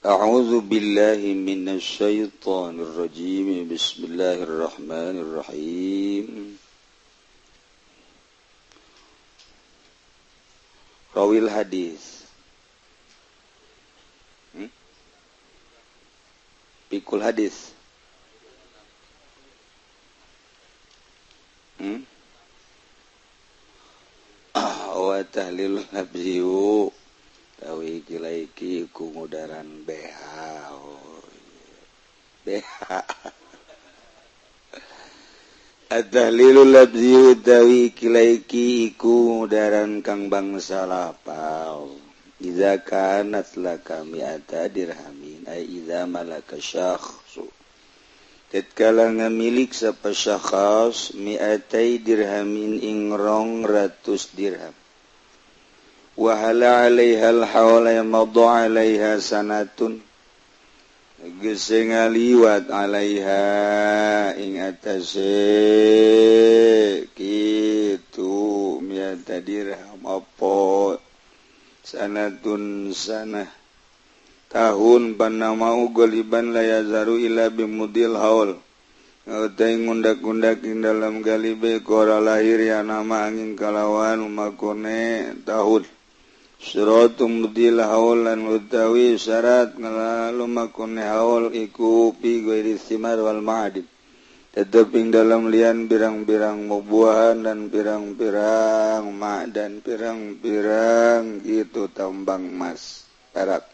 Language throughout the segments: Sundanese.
A'udzu billahi minasyaitonir rajim. Bismillahirrahmanirrahim. Rawil hadis. Pikul hadis. Wa tahlil nabziu tawi kilaiki ku ngudaran BH. BH. At-tahlilul labziu tawi kilaiki iku ngudaran kang bangsa lapal. Iza kanat laka mi'ata dirhamin ay iza malaka syakhsu. Tatkala ngamilik sapa syakhs mi'atai dirhamin ing 200 dirham. Wahala 'alaiha al-hawl yamaddu 'alaiha sanatun. Geus ngaliwat 'alaiha ing atase kitu mi'ata dirham apa sanatun sanah tahun panna mau goliban la yazaru ila bimudil haul. Utai ngundak-undak ing dalam galibe kora lahir ya nama angin kalawan umakone tahun. Suratum mudil haul lan utawi syarat ngalalu makone haul iku pi ghairi simar wal ma'adin. Tetep ing dalam lian pirang-pirang buahan dan pirang-pirang mak dan pirang-pirang gitu tambang emas perak.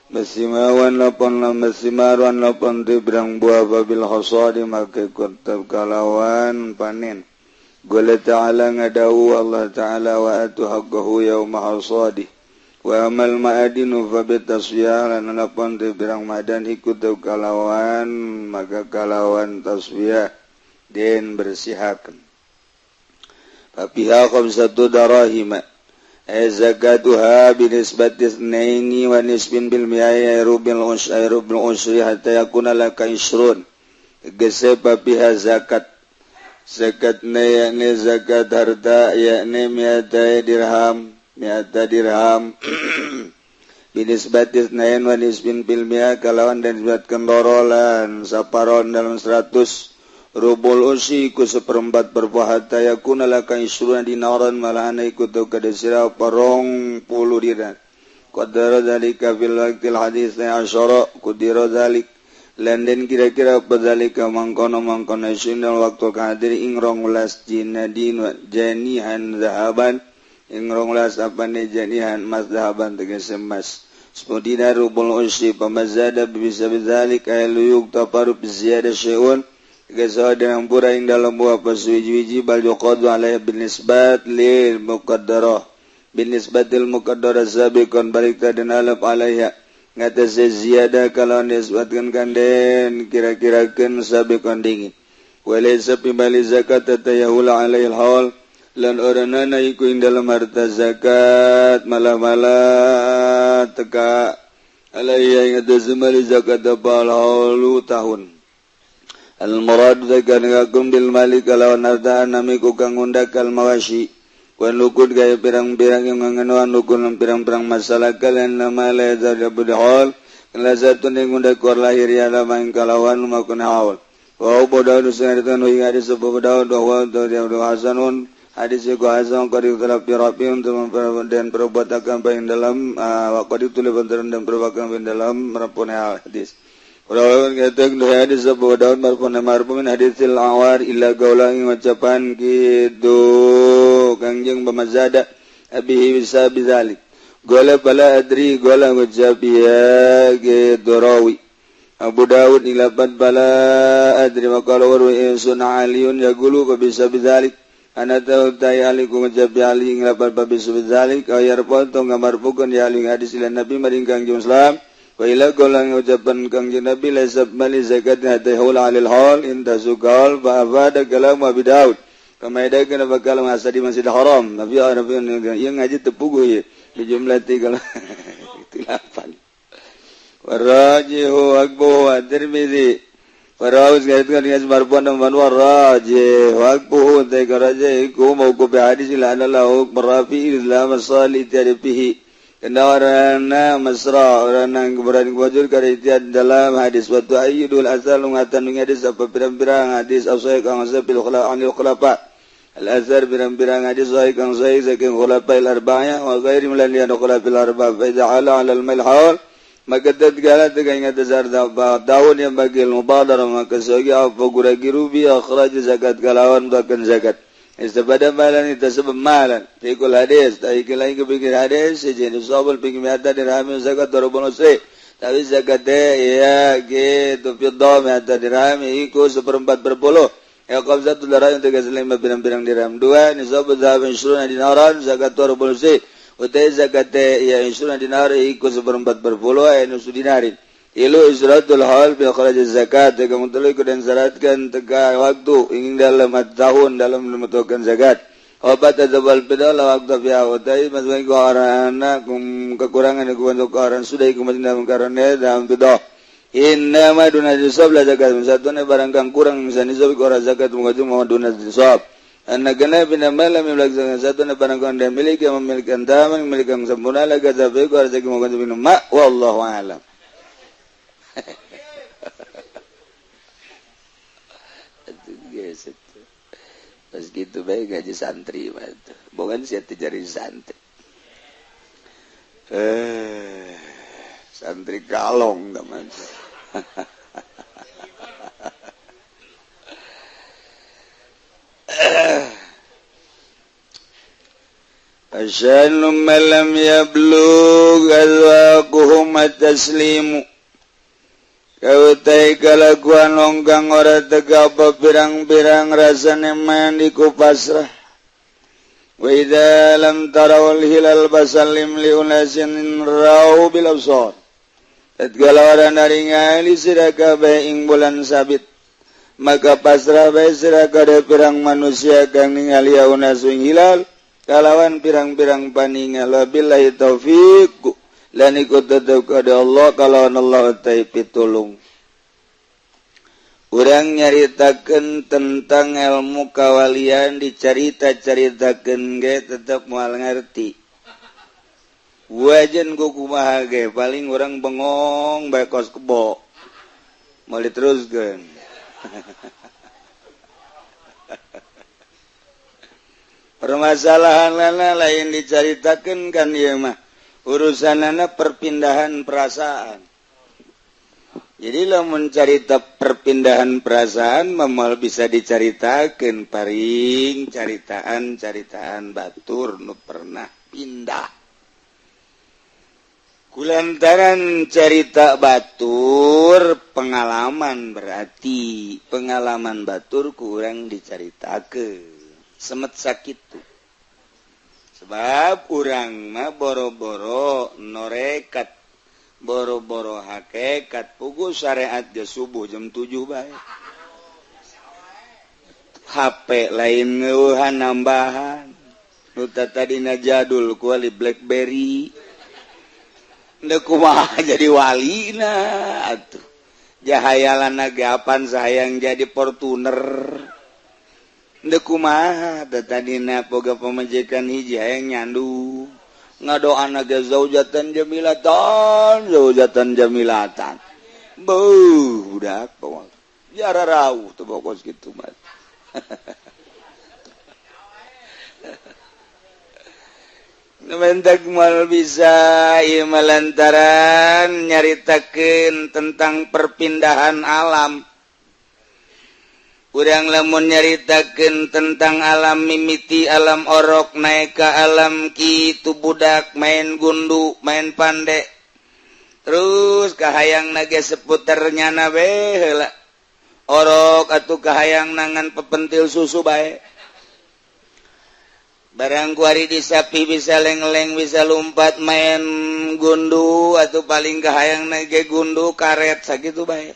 Besimawan lapon lam besimaruan lapon ti pirang buah babil hasadi maka kurtab kalawan panen. Qala ta'ala ngadawu Allah ta'ala wa atu haqqahu yauma hasadi. Wa amal ma'adinu fa bitaswiyah lan lapon ti pirang madan ikut kalawan maka kalawan taswiyah den bersihakeun. Fa biha khamsatu darahima ay zakatuha binisbati itsnaini wa nisbin bil mi'ati rubil usri rubil usri hatta yakuna laka isrun. Gese fa biha zakat zakat ne yakni zakat harta yakni mi'ata dirham mi'ata dirham binisbati itsnain wa nisbin bil mi'ah kalawan dan nisbatkeun loro lan saparon dalam 100 rubul usi ku seperempat perbuah hatta yakuna laka isruna dinaran malahana iku teu kadesira parong puluh dinar. Qadara zalika fil waqtil hadis asyara qadira zalik lan den kira-kira padzalika mangkono-mangkono sinal waktu hadir ing 12 jinadin wa janihan zahaban ing 12 apane janihan mas zahaban tegese emas. 10 dinar rubul usi pamazada bisa bizalik ay luyuk tafaru ziyada syai'un geus dengan pura ing dalam buah pasuwiji-wiji bal yuqadu alaihi bin nisbat lil muqaddarah bin nisbatil muqaddarah sabiqan barika dan alaf alaiha ngatasi ziyadah kalau nisbatkan kanden kira-kirakeun sabiqan dingin walaysa fi mali zakat tatayahul alaihi haul lan oranana iku ing dalam harta zakat malah-malah teka alaiha ing atase mali zakat bal haulu tahun. Al-murad zakat ngakum bil mali kalawan harta nami ku kang undak kal mawashi wan lukun gaya pirang-pirang yang ngengenuan lukun pirang-pirang masalah kalian nama la yazabul haul lazatun ing undak war lahir ya lama ing kalawan makun haul wa Abu Daud sanadun ing hadis Abu Daud wa hasanun hadis iku hasan qad ikhtalafa rabi untuk dan perbuatan bain dalam wa qad ikhtalafa dan perbuatan bain dalam marfun hadis. Rawan kata hadis Abu Daud marfun marfu min hadisil awar illa gaulang ucapan kitu Kangjeng bamazada abihi bisa bizalik. Gola bala adri gola ngujabiya gitu rawi. Abu Daud ilabat bala adri maqala wa insun aliyun yaqulu bisa bizalik. Ana ta'ala aliku ngujabi ali nglapat bisa bizalik ayar potong ngamarfukeun ya ali hadis ila Nabi maring Kangjeng Islam. Wa ila golang ucapan Kangjeng Nabi laisa mali zakat hatta alil haul inda suqal fa afada kalam Abi Daud. Kama edakeun bakal masadi Masjidil Haram. Nabi ieu ngaji teu puguh ieu di jumlah 38. Warajihu akbuhu at-Tirmizi. Warawis ngaitkeun dengan marfu'an man warajih akbuhu ta rajih ku mauquf hadis ila anna lahu marafi ila masali tadfihi. Kendarana mesra orang keberadaan wajul karitian dalam hadis wa tu'ayyidul asal ngatan hadis apa pirang-pirang hadis asai kang bil khula anil khulafa al azhar pirang-pirang hadis sahih kang sahih saking khulafa al arba'ah wa ghairi lan ya khulafa al arba'ah fa ja'ala 'ala al malhaul maka tatkala tega ingat dasar daun yang bagi mubadara maka sebagai apa guragi rubi akhraj zakat kalawan bahkan zakat istabada malan itasab malan fikul hadis tapi lain kepikir hadis sejenis sabul pikir miata dirham zakat darubun usri tapi zakat ya gitu fiddah miata dirham iku seperempat berpuluh ya qabzatu darah tiga lima pirang-pirang dirham dua nisab zahab isruna dinaran zakat darubun usri utai zakat ya isruna dinar iku seperempat berpuluh ya nusu dinarin ilu isratul hal bi kharaj zakat tega mutalik dan syaratkan tega waktu ingin dalam tahun dalam menentukan zakat obat tadzabal bidal waktu fi utai masuk karena kekurangan kekurangan sudah iku dalam karena dalam bidah inna ma duna nisab la zakat satune barang kang kurang misalnya nisab ora zakat mungkin mau duna nisab anna gana bina malam melaksanakan satu barang kang dia miliki memiliki antaman memiliki sempurna la gazabe ku rezeki mungkin bin ma wallahu alam. Pas gitu bae gaji santri mah bukan sia teh jadi santri. Santri kalong teman. Asyanu ma lam yablugh azwaquhum at-taslimu kautai kalakuan longgang ora tega apa pirang-pirang rasane man iku pasrah wa idza lam tarawul hilal basallim li unasin rau bil absar tatkala ora naringali sira kabeh ing bulan sabit maka pasrah bae sira kada pirang manusia kang ningali unasun hilal kalawan pirang-pirang paningal billahi taufiq lan iku tetep kada Allah kalawan Allah ta pitulung. Urang nyaritakeun tentang ilmu kawalian dicarita-caritakeun ge tetep moal ngarti. Wajan ku kumaha ge paling urang bengong bae kos kebo. Moal diteruskeun. Permasalahan lana lain dicaritakeun kan ieu mah urusanana perpindahan perasaan. Jadi lamun carita perpindahan perasaan moal bisa dicaritakeun paring caritaan-caritaan batur nu pernah pindah. Kulantaran carita batur pengalaman berarti pengalaman batur kurang dicaritakeun. Semet sakitu. Sebab urang mah boro-boro norekat, boro-boro hakikat pugu syariat ge subuh jam 7 bae. HP lain ngeuhan nambahan. Nu tadina jadul ku ali BlackBerry. Ndeu kumaha jadi walina atuh. Jahayalan ge apan sayang jadi Fortuner. Ndeu kumaha tadina boga pamajikan hiji hayang nyandu ngadoana ge zaujatan jamilatan zaujatan jamilatan beuh budak jara rauh teu bokos kitu mah. Mentak moal bisa ieu lantaran nyaritakeun tentang perpindahan alam. Urang lamun nyaritakeun tentang alam mimiti alam orok naik ke alam kitu budak main gundu main pande terus kahayang nage seputar nyana we heula orok atuh kahayang nangan pepentil susu bae barang kuari disapi bisa leng-leng bisa lompat main gundu atuh paling kahayang nage gundu karet sakitu bae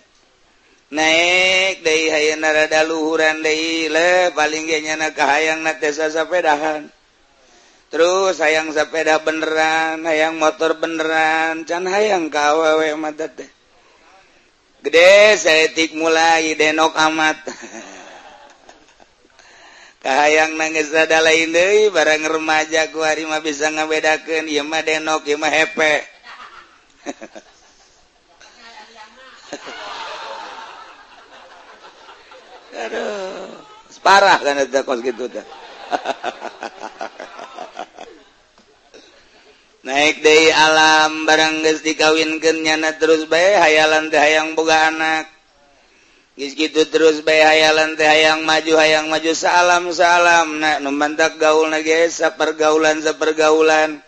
naik deui hayana rada luhuran deui le paling ge nyana kahayang na teh sapedahan terus hayang sepeda beneran hayang motor beneran can hayang ka awewe mah teh gede saeutik mulai denok amat. Kahayang nangis rada lain deui, barang remaja ku hari mah bisa ngabedakeun ieu mah denok, ieu mah hepe. Aduh, parah kan eta kos kitu teh. Naik deui alam barang geus dikawinkeun nyana terus bae hayalan teh hayang boga anak. Geus kitu terus bae hayalan teh hayang maju salam-salam. Nah, nu mantak gaulna ge sapergaulan sapergaulan.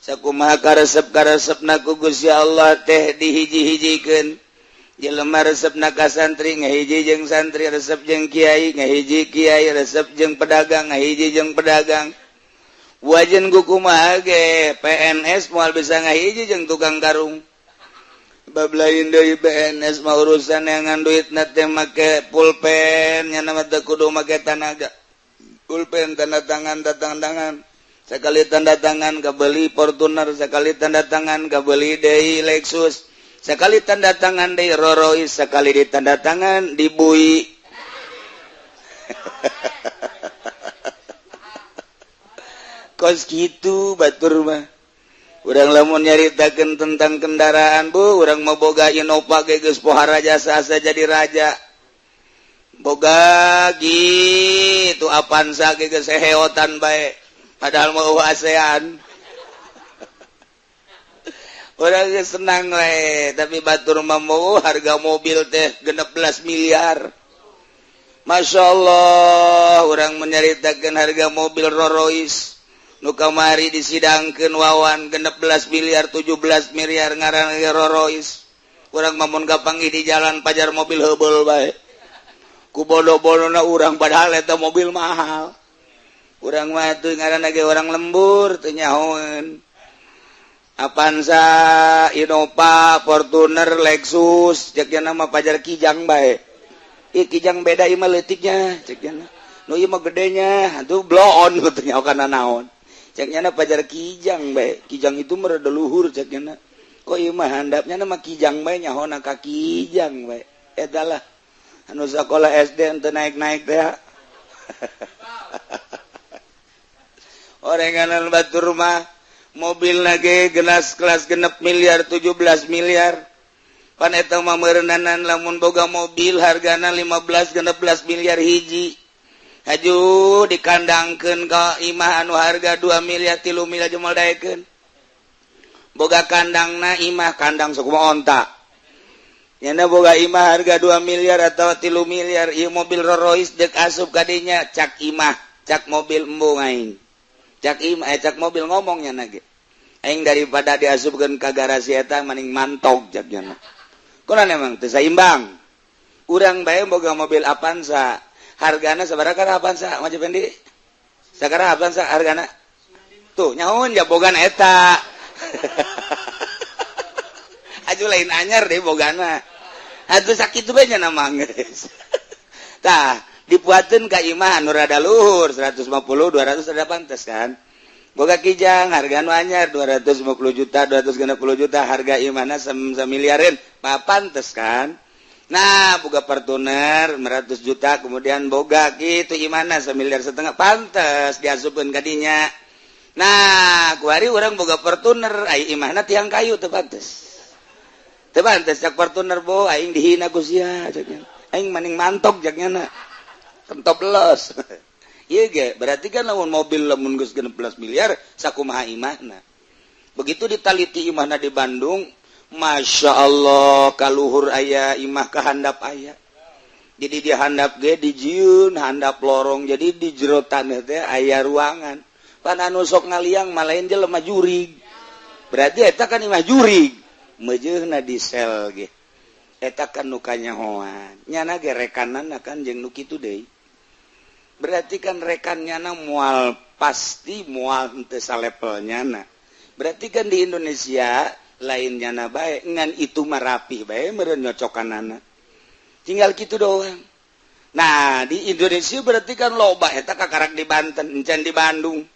Sakumaha karesep-karesepna ku Gusti Allah teh dihiji-hijikeun. Jelema resepna ka santri ngahiji jeung santri, resep jeung kiai ngahiji kiai, resep jeung pedagang ngahiji jeung pedagang. Wajen ku kumaha ge PNS moal bisa ngahiji jeung tukang karung. Bab lain deui PNS mah urusan yang ngan duitna teh make pulpen, nya mah teu kudu make tanaga. Pulpen tanda tangan tangan. Sekali tanda tangan kabeli Fortuner, sekali tanda tangan kabeli deui Lexus. Sekali tanda tangan deui Rolls, sekali ditanda tangan dibui. Kos kitu batur mah. Urang lamun nyaritakeun tentang kendaraan, bu, urang mah boga Innova ge geus pohara jasa asa jadi raja. Boga gitu Avanza ge geus heotan bae. Padahal mah eueuh ASEAN. Urang geus senang we, tapi batur mah mau harga mobil teh 16 miliar. Masya Allah, urang menyaritakeun harga mobil Rolls nu kamari disidangkeun wawan 16 miliar 17 miliar ngaran Rolls. Urang mah mun kapanggih di jalan pajar mobil heubeul bae. Ku bodo-bodona urang padahal eta mobil mahal. Urang mah teu ngaranna ge urang lembur teu nyahoeun. Avanza, Innova, Fortuner, Lexus, cek nya mah pajar Kijang bae. Ih Kijang beda ieu mah leutiknya, cek nya. Nu ieu mah gedenya, atuh blow on teu nyaho kana naon. Cek nya pajar Kijang bae. Kijang itu mah rada luhur cek nya. Kok ieu mah handapnya mah Kijang bae nyahona ka Kijang bae. Eta lah anu sakola SD henteu naik-naik teh. Orenganan batur mah mobil lagi gelas kelas 6 miliar 17 miliar. Pan eta mah meureunnanan lamun boga mobil hargana 15 16 miliar hiji. Haju dikandangkeun ka imah anu harga 2 miliar 3 miliar jemal daekeun. Boga kandangna imah kandang sakumaha onta. Nyana boga imah harga 2 miliar atau 3 miliar, ieu mobil Rolls deuk asup ka dinya cak imah, cak mobil embung aing. Cak imah cak mobil ngomongnya nage. Aing daripada diasupkeun ka garasi eta mending mantog cak nya. Kunaon emang teu saimbang. Urang bae boga mobil Avanza, hargana sabaraha Avanza Mas Fendi? Sakaraha Avanza hargana? Tuh nyahoan jabogan eta. Aju lain anyar deh bogana. Atuh sakitu bae nya mah geus. Tah dipuateun ka imah anu rada luhur 150 200 rada pantes kan. Boga Kijang harga nu anyar 250 juta 260 juta harga imahna samiliareun mah pantes kan. Nah boga Fortuner 100 juta kemudian boga kitu imahna 1,5 miliar pantes diasupkeun ka dinya. Nah kuari urang boga Fortuner ai imahna tiang kayu teu pantes. Teu pantes cak Fortuner bo aing dihina ku sia cak nya. Aing maning mantok cak nya na. Kentop los. Ieu ge berarti kan lamun mobil lamun geus 16 miliar sakumaha imahna. Begitu ditaliti imahna di Bandung, Masya Allah kaluhur aya imah kahandap aya. Jadi di handap ge dijieun handap lorong, jadi di jero taneuh teh aya ruangan. Pan anu sok ngaliang mah lain jelema jurig. Berarti eta kan imah jurig. Meujeuna di sel ge. Eta kan nu kanyahoan. Nyana ge rekanana kan jeung nu kitu deui. Berarti kan rekannya na mual pasti mual henteu salepel nyana. Berarti kan di Indonesia lain nyana bae ngan itu mah rapih bae meureun nyocokanana. Tinggal kitu doang. Nah, di Indonesia berarti kan loba eta kakarak di Banten, encan di Bandung.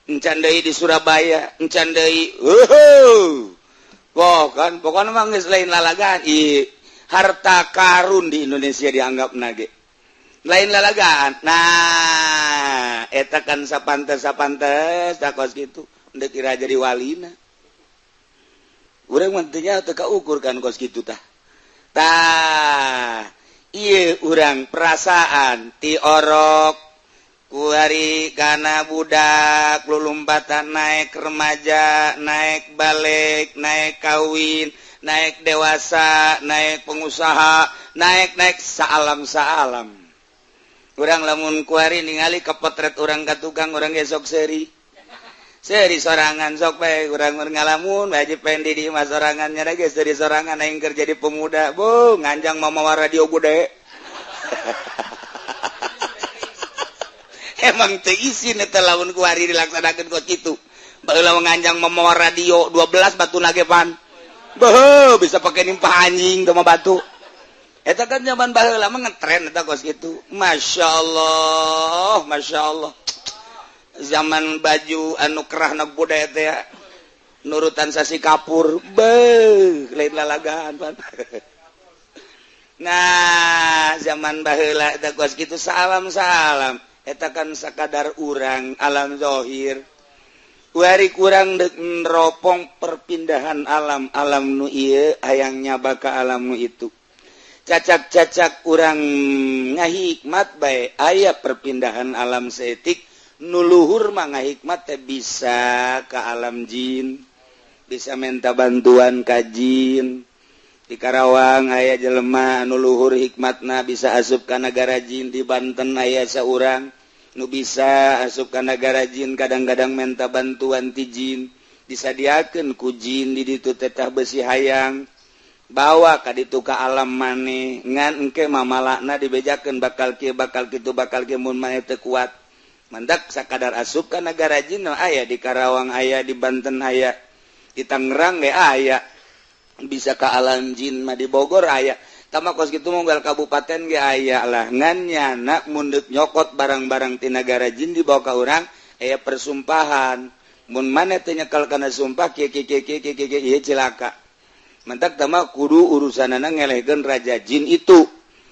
Encan deui di Surabaya, encan deui. Wah kan pokokna mah geus lain lalagaan. Ih, harta karun di Indonesia dianggap nage. Lain lalagaan. Nah, eta kan sapantes sapantes tak kos gitu ndek kira jadi walina. Urang mah teu teu kaukur kan kos kitu tah. Tah, ieu urang perasaan ti orok kuari kana budak, lulumpatan naik remaja, naik balig, naik kawin, naik dewasa, naik pengusaha, naik naik saalam saalam. Urang lamun kuari ningali ke potret urang ka tukang, urang esok seri seri sorangan. Sok bae urang ngalamun haji pendi di imah sorangan nya ge seri sorangan. Aing keur jadi pemuda, bu, nganjang mamawa radio gede. Emang teu isin eta lamun kuari dilaksanakeun kos kitu. Baheula nganjang mamawa radio 12 batu nage pan. Beuh, bisa pake nimpah anjing teu mah batu. Eta kan zaman baheula mah ngetren eta kos kitu. Masya Allah, Masya Allah. Zaman baju anu kerah na budaya teh nurutan sasi kapur, beuh, lain lalagaan pan. Nah, zaman baheula eta kos kitu salam-salam. Eta kan sakadar urang alam zahir. Wari kurang dek neropong perpindahan alam, alam nu ieu hayang nyaba ka alam nu itu. Cacak-cacak urang ngahikmat bae aya perpindahan alam seetik, nu luhur mah ngahikmat teh bisa ke alam jin, bisa minta bantuan ka jin. Di Karawang aya jelema anu luhur hikmatna bisa asup ka nagara jin, di Banten aya saurang nu bisa asup ka nagara jin, kadang-kadang minta bantuan ti jin, disadiakeun ku jin di ditu tetah besi hayang bawa ka ditu ka alam maneh, ngan engke mamalakna dibejakeun bakal kieu, bakal kitu, bakal kieu mun maneh teu kuat. Mandak sakadar asup ka nagara jin aya di Karawang, aya di Banten, aya di Tangerang ge aya, bisa ka alam jin mah di Bogor aya. Tama kos kitu monggal kabupaten ge aya lah, ngan nyana mun deuk nyokot barang-barang ti nagara jin dibawa ka urang aya persumpahan, mun maneh teu nyekel kana sumpah kieu kieu kieu kieu kieu ieu cilaka. Mantak tama kudu urusanana ngelehkeun raja jin itu.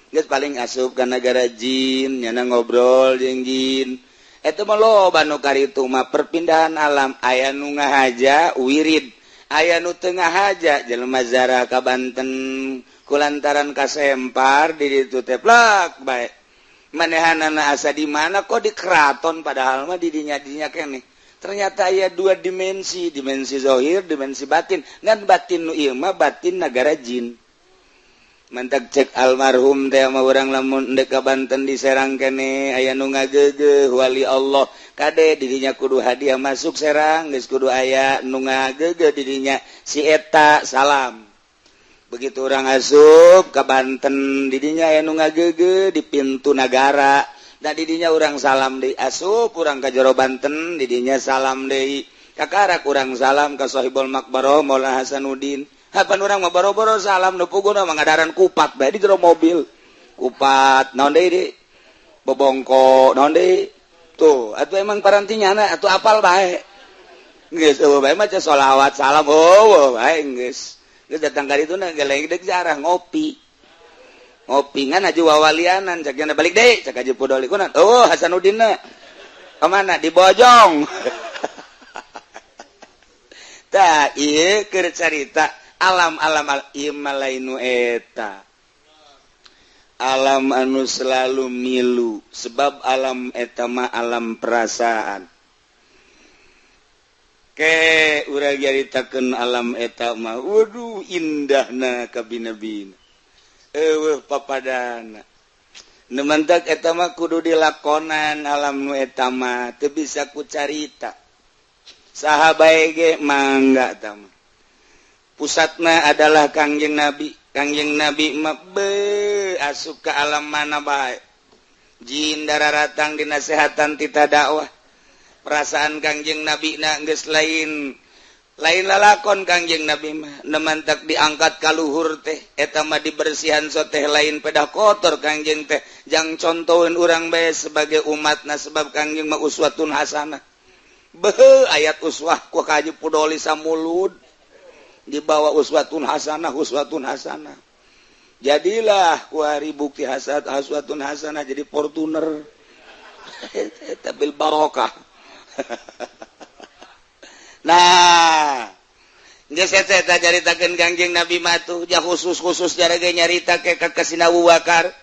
Geus paling asup ka nagara jin nyana ngobrol jeung jin. Eta mah loba nu karitu mah perpindahan alam, aya nu ngahaja wirid, aya nu teu ngahaja. Jelema zarah ka Banten kulantaran kasempar di ditu teh plak bae manehanana asa di mana kok di keraton, padahal mah di dinya dinya keneh. Ternyata aya dua dimensi, dimensi zahir, dimensi batin. Ngan batin nu ieu mah batin nagara jin. Mantak cek almarhum teh mah urang lamun endek ka Banten di Serang kene aya nu ngageugeuh wali Allah, kade dirinya kudu hadiah masuk Serang geus kudu aya nu ngageugeuh dirinya si eta salam. Begitu urang asup ka Banten didinya aya nu ngageugeuh di pintu nagara. Nah, didinya urang salam deui, asup urang ka jero Banten didinya salam deui. Kakarak urang salam ka Sahibul Maqbarah Maulana Hasanuddin. Hapan urang mah boro-boro salam nu puguna mah ngadaran kupat bae di jero mobil. Kupat naon deui di? Bobongko naon deui? Tuh, atuh emang parantinyana atuh apal bae. Geus eueuh bae maca sholawat salam eueuh bae geus. Geus datang ka ditu na geleng deuk jarah ngopi. Ngopi ngan aju wawalianan cak nya balik deui cak Haji Pudoli kunaon? Oh, Hasanuddin na. Ka mana? Di Bojong. Tah, ieu keur carita alam-alam al lainu eta alam anu selalu milu, sebab alam eta mah alam perasaan. Ke urang nyaritakeun alam eta mah waduh indahna kabina-bina, eueuh papadana. Nu mantak eta mah kudu dilakonan alam nu eta mah teu bisa ku carita saha bae ge mangga. Eta mah pusatna adalah Kangjeng Nabi. Kangjeng Nabi mah be asup ke alam mana bae, jin dararatang dinasehatan tita dakwah. Perasaan Kangjeng Nabi na geus lain lain lalakon. Kangjeng Nabi mah nemantak diangkat ka luhur teh eta mah dibersihan soteh, lain pedah kotor. Kangjeng teh jang contohin urang bae sebagai umatna, sebab Kangjeng mah uswatun hasanah. Beuh, ayat uswah ku Haji Pudoli samulud dibawa uswatun hasanah, uswatun hasanah. Jadilah kuari bukti hasad haswatun hasanah jadi Fortuner. Eta bil barokah. Nah, geus eta caritakeun Kangjeng Nabi mah tuh ja khusus-khusus jarage nyarita ke ka Sina Abu Bakar,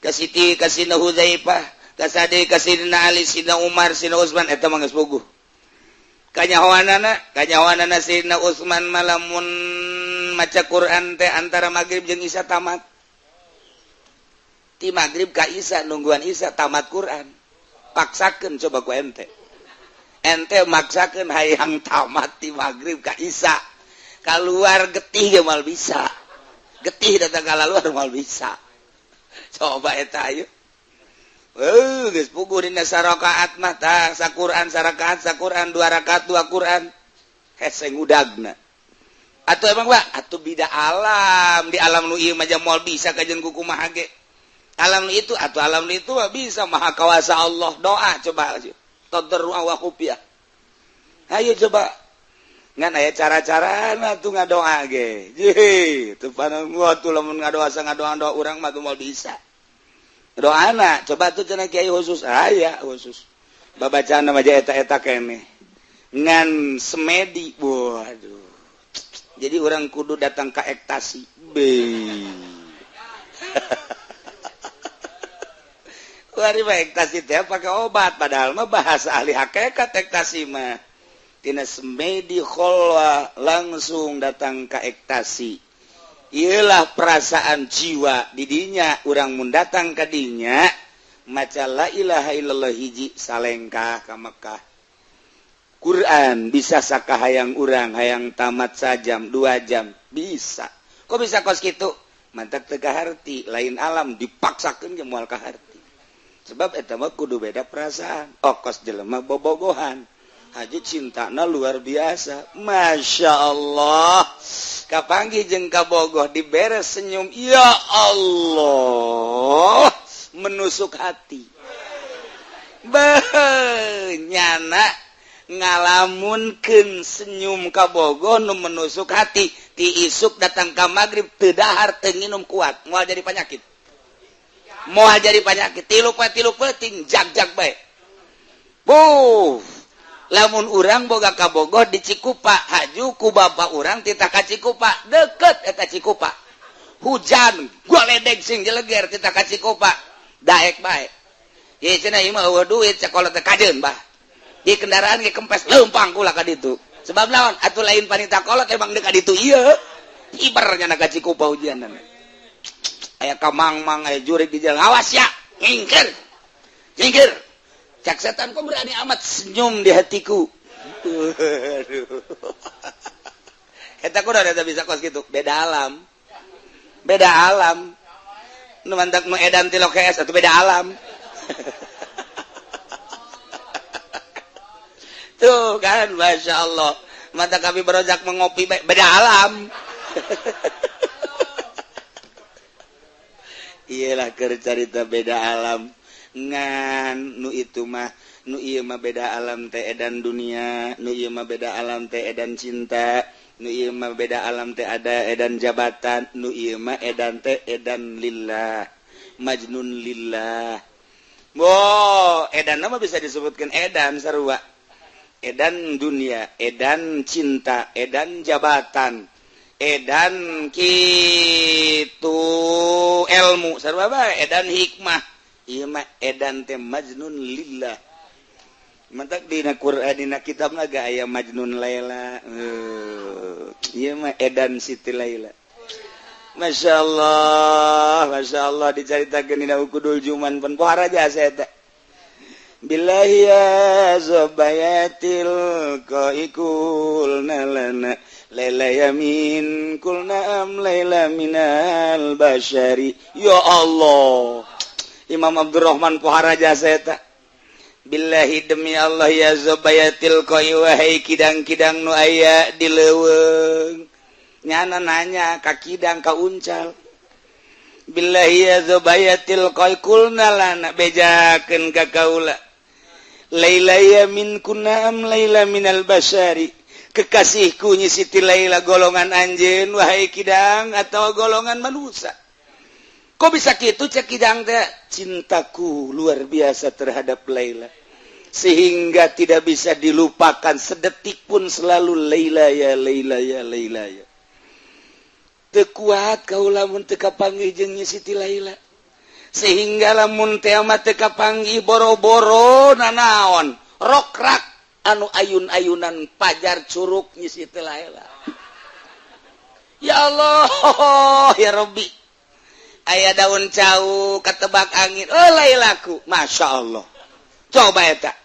ka Siti, ka Sina Hudzaifah, ka Sadi, ka Sidina Ali, Sidina Umar, Sidina Utsman eta mah geus puguh. Kanyahoanana, kanyahoanana Sidina Utsman malamun maca Quran teh antara maghrib jeung Isya tamat. Ti maghrib ka Isya nungguan Isya tamat Quran. Paksakeun coba ku ente. Ente maksakeun hayang tamat ti maghrib ka Isya. Kaluar getih ge moal bisa. Getih datang ka luar moal bisa. Coba eta ayo. Geus puguh dina sarakaat mah tah saquran sarakaat saquran dua rakaat dua Quran. Hese ngudagna. Atuh emang Pak, atuh bida alam di alam nu ieu mah moal bisa kajeun ku kumaha ge. Alam nu itu atuh alam nu itu mah bisa maha kawasa Allah. Doa coba tadarru wa khufiyah. Ayo coba. Ngan aya cara-carana tuh ngadoa ge. Jih, teu panang tuh lamun ngadoa sa ngadoa-doa urang mah tuh moal bisa. Doana coba tuh cenah kiai khusus aya khusus. Babacaan mah eta-eta keneh. Ngan semedi, waduh. Jadi orang kudu datang ke ektasi. Be. Wari mah ektasi teh pakai obat padahal mah bahasa ahli hakikat ektasi mah. Tina semedi kholwa langsung datang ke ektasi. Iyalah perasaan jiwa didinya urang mun datang ka dinya maca la ilaha illallah hiji salengkah ka Mekah. Quran bisa sakahayang urang hayang tamat sajam 2 jam bisa. Kok bisa kos kitu? Mantak teu kaharti, lain alam dipaksakeun ge moal kaharti. Sebab eta mah kudu beda perasaan. Oh kos jelema bobogohan. Haji cintana luar biasa. Masya Allah. Kapanggih jeung kabogoh diberes senyum. Ya Allah. Menusuk hati. Benyana ngalamunkeun senyum kabogoh nu menusuk hati. Ti isuk datang ka magrib teu dahar teu nginum kuat. Moal jadi penyakit. Moal jadi penyakit. Tilu poe tilu peuting jag-jag bae. Buh. Lamun urang boga kabogoh di Cikupa, haju ku bapa urang titah ka Cikupa, deket eta Cikupa. Hujan, gua ledeg sing jeleger titah ka Cikupa, daek bae. Ye cenah ieu mah eueuh duit sakola teh kajeun bah. Di kendaraan ge kempes leumpang kula ka ditu. Sebab naon? Atuh lain panita kolot emang deuk ka ditu ieu. Iber nya ka Cikupa hujanan. Aya kamang-mang aya jurig di jalan, awas ya, nyingkir. Nyingkir. Cak setan kok berani amat senyum di hatiku. Eta kudu ada bisa kos gitu. Beda alam. Beda alam. Nu mantak nu edan ti lokes atuh beda alam. Tuh kan Masya Allah. Mata kami berojak mengopi beda alam. Iyalah keur carita beda alam. Ngan nu itu mah nu ieu mah beda alam teh edan dunia, nu ieu mah beda alam teh edan cinta, nu ieu mah beda alam teh ada edan jabatan, nu ieu mah edan teh edan lillah, majnun lillah. Bo, edan mah bisa disebutkan edan sarua. Edan dunia, edan cinta, edan jabatan, edan kitu ilmu sarua bae, edan hikmah. Ieu mah edan teh majnun lillah. Mantak dina Quran dina kitabna ge aya majnun Laila. Ieu mah edan Siti Laila. Masya Allah dicaritakeun dina Ukudul Juman pun pohara jasa eta. Billahi ya zubayatil qaikul nalana laila yamin kulna am laila minal basyari. Ya Allah. Imam Abdurrahman pohara jasa eta. Billahi demi Allah ya zubayatil qai wahai kidang-kidang nu aya di leuweung. Nyana nanya ka kidang ka uncal. Billahi ya zubayatil qai kulna lana bejakeun ka kaula. Laila yamin kunna am laila minal basyari. Kekasihku nyi Siti Laila golongan anjeun wahai kidang atau golongan manusia. Kok bisa gitu cek Kidang teh? Cintaku luar biasa terhadap Laila sehingga tidak bisa dilupakan sedetik pun, selalu Laila ya Laila ya Laila ya. Teu kuat kaula mun teu kapanggih jeung Siti Laila, sehingga lamun teh mah teu kapanggih boro-boro nanaon rokrak anu ayun-ayunan pajar curug Nyi Siti Laila. Ya Allah ya Rabbi, aya daun cau ketebak angin, oh Lailaku, Masya Allah. Coba eta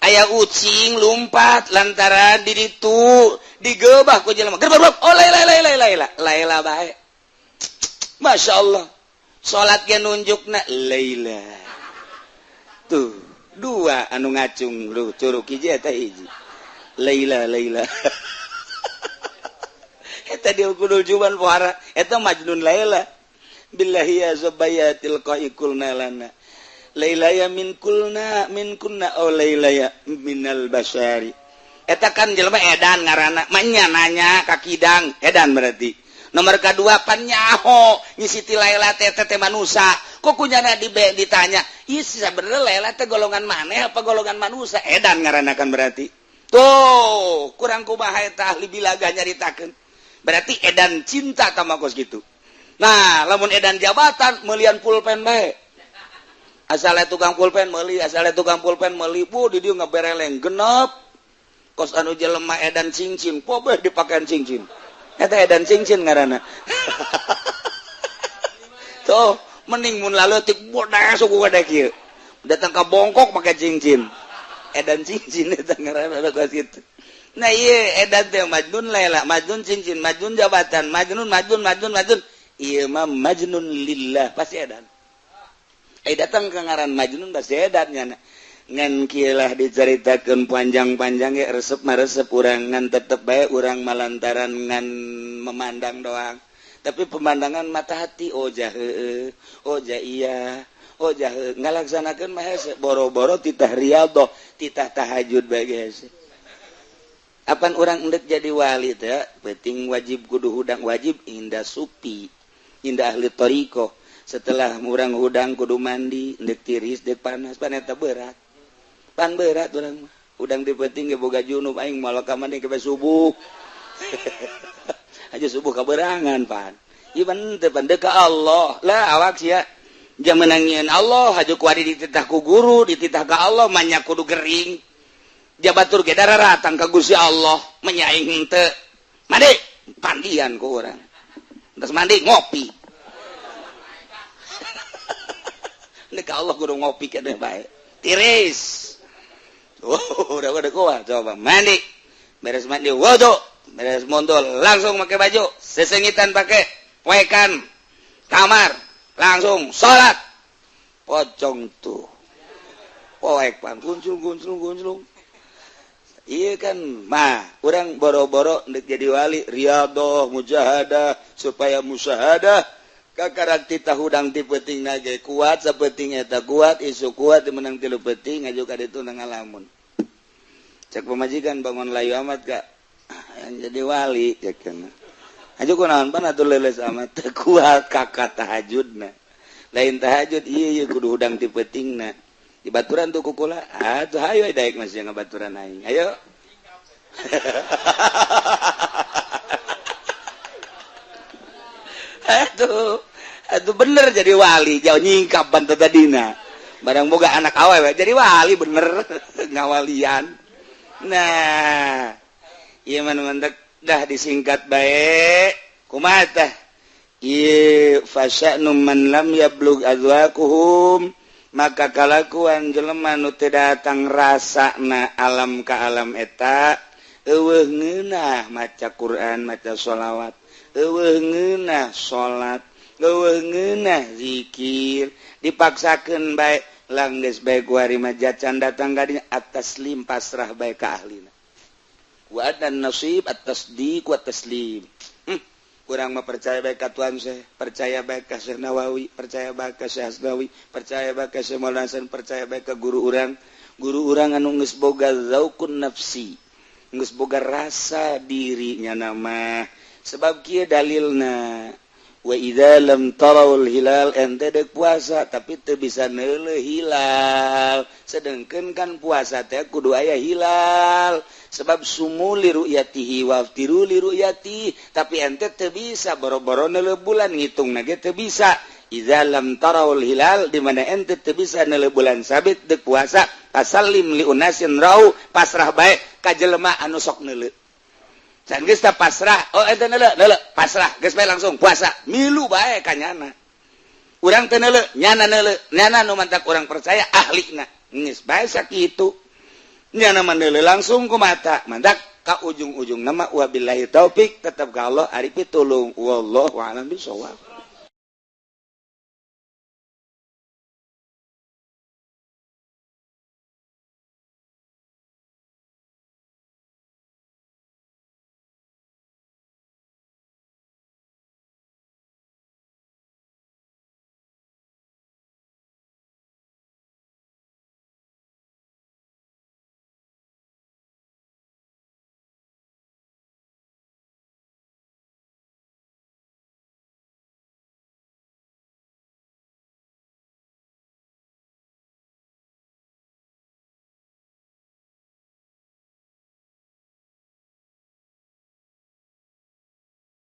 aya ucing lumpat lantaran di ditu digebah ku jelema, gerbak, oh Laila Laila Laila Laila bae. Masya Allah, salat ge nunjukna Laila. Tuh dua anu ngacung lu curug, hiji eta hiji Laila Laila. Eta dia kudul juban pohara eta Majnun Laila. Billahi ya zubayatil qaikulna lana Laila ya min kulna min kunna, oh Laila ya minal basari. Eta kan jelema edan ngaranna manya nanya ka Kidang, edan berarti. Nomor kedua, pan nyaho Nyi Siti Laila teh teh manusa, kok kunyana di ditanya ieu sebenarnya Laila teh golongan maneh apa golongan manusa? Edan ngaranna kan berarti. Tuh kurang kumaha eta ahli bilaga nyaritakeun, berarti edan cinta tama kos gitu. Nah, lamun edan jabatan melian pulpen bae, asalnya tukang pulpen meuli, asalnya tukang pulpen meuli, bu di dieu ngabereleng genep kos anu jelema edan cincin, pobeh dipakean cincin, eta edan cincin ngaranna. Tuh mending mun laleutik bodas suku gede kieu datang ka bongkok make cincin, edan cincin eta ngaranna kos kitu. Nah, iya edan teh Majnun Laila, Majnun cincin, Majnun jabatan, Majnun Majnun Majnun Majnun. Ieu mah Majnun lillah, pasti edan. Eh, datang ke ngaran Majnun pasti edan nya. Ngan kieu lah diceritakeun panjang-panjang ya resep mah resep urang, ngan tetep bae urang malantaran ngan memandang doang. Tapi pemandangan mata hati, oh jah heueuh, oh jah iya, oh jah heueuh, ngalaksanakeun mah hese, boro-boro titah riyadhah, titah tahajud bae ge hese. Apan urang endek jadi wali teh penting wajib kudu hudang, wajib inda supi, inda ahli thariqah. Setelah urang hudang kudu mandi, endek tiris dek panas, pan eta berat, pan berat urang mah. Hudang di penting ge boga junub, aing moal ka mandi ke subuh aja, subuh kaberangan pan. Ieu pan teu pan ka Allah lah awak sia jang menangieun Allah, haju kuari dititah ku guru, dititah ka Allah manya kudu gering, jabatur ge daratang ka Gusti Allah, menya aing henteu mandi pandian ku urang. Terus mandi ngopi. Nek Allah kudu ngopi keneh bae tiris. Oh, udah udah kuat, coba mandi, beres mandi wudu, beres mondol langsung pakai baju sesengitan, pakai poekan kamar, langsung salat. Pocong tuh poek pan kunclung kunclung kunclung. Iya kan mah urang boro-boro ndek jadi wali riyadhah mujahadah supaya musyahadah, kakarak titah hudang ti peuting ge kuat sapenting eta kuat, isu kuat menang tilu peuting ngaju ka ditu ngalamun. Cek pemajikan, bangun layu amat kak yang jadi wali, cek kana aju kunaon pan atuh leuleus amat. Teu kuat kakak tahajudna, lain tahajud ieu ieu kudu hudang ti peutingna di baturan tuh kukula atuh hayu daek masih ngabaturan aing ayo. Aduh, aduh bener jadi wali jauh nyingkap bantu tadina barang boga anak awewe jadi wali bener ngawalian. Nah, ieu mah mantek dah disingkat bae kumaha tah ieu fasya'nu man lam yablug azwaquhum, maka kalakuan jelema nu teu datang rasana alam ka alam eta eueuh ngeunah maca Quran, maca sholawat, eueuh ngeunah salat, eueuh ngeunah zikir, dipaksakeun bae langgeus bae kuari mah jacan datang ka dinya at-taslim, pasrah bae ka ahlina. Wa adan nasib at-tasdiq wa taslim. Kurang mah percaya bae ka Tuan Syekh, percaya bae ka Syekh Nawawi, percaya bae ka Syekh Asnawi, percaya bae ka Syekh Maulana Hasan, percaya bae ka guru urang. Guru urang anu geus boga zaukun nafsi, geus boga rasa dirinya nama. Sebab kieu dalilna, wa Wa idza lam tarawul hilal, ente dek puasa tapi teu bisa neuleuh hilal, sedengkeun kan puasa teh kudu aya hilal, sebab sumu li ru'yatihi wa aftiru li ru'yati, tapi ente teu bisa boro-boro neuleuh bulan, ngitung ge teu bisa. Idza lam tarawul hilal, di mana ente teu bisa neuleuh bulan sabit dek puasa, fasallim li unasin rau, pasrah bae ka jelema anu sok neuleuh. Can geus tah pasrah, oh ente neuleuh, neuleuh, pasrah, geus bae langsung puasa, milu bae ka nyana. Urang teu neuleuh, nyana neuleuh, nyana nu mantak urang percaya ahlina. Geus bae sakitu. Nyana mah neuleuh langsung ku mata, mantak ka ujung-ujung nama wabillahi taufik tetep ka Allah ari pitulung, wallahu a'lam bishawab.